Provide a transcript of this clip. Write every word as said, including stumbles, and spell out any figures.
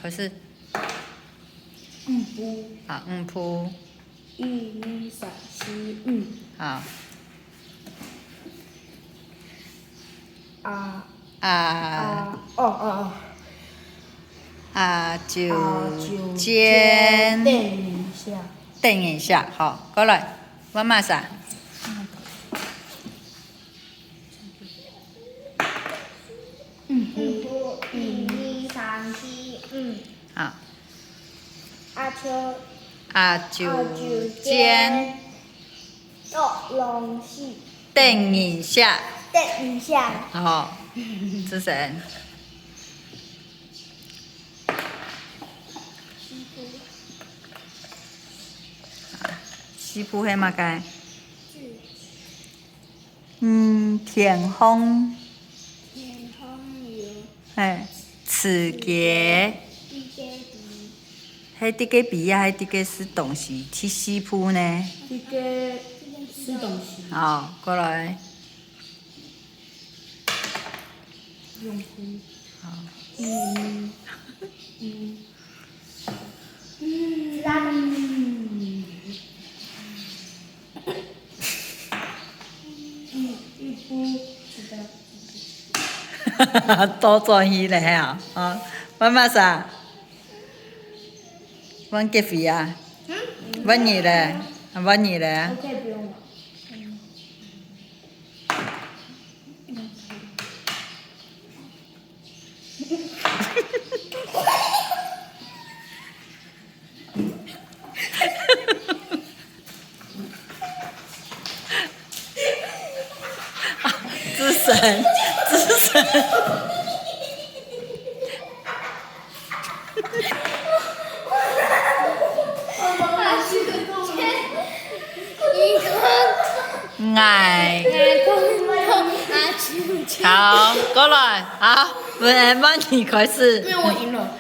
開始。五步。好，五步。一、二、三、四、五。好。啊。啊。啊，哦，哦，哦。啊，就啊，就尖。尖。等一下。等一下，好，過來，媽媽桑。 五步，一、二、三、四、五。好。啊就，啊就尖。尖。哦，東西。等一下。等一下。好，主持人。四步係麼个？ 嗯，天空。天空有。嘿，字節。字節。係這个筆啊，係這个係東西，第四步呢？這个係東西。好，過來。用步。好。嗯，嗯。 嗯，一步，一步，知道。倒轉去了哈，啊，媽媽桑，換結尾啊？嗯？換你咧？換你咧？OK，不用了。 之神，之神。𠊎。好，過來，好，來，換你開始。因為我贏了。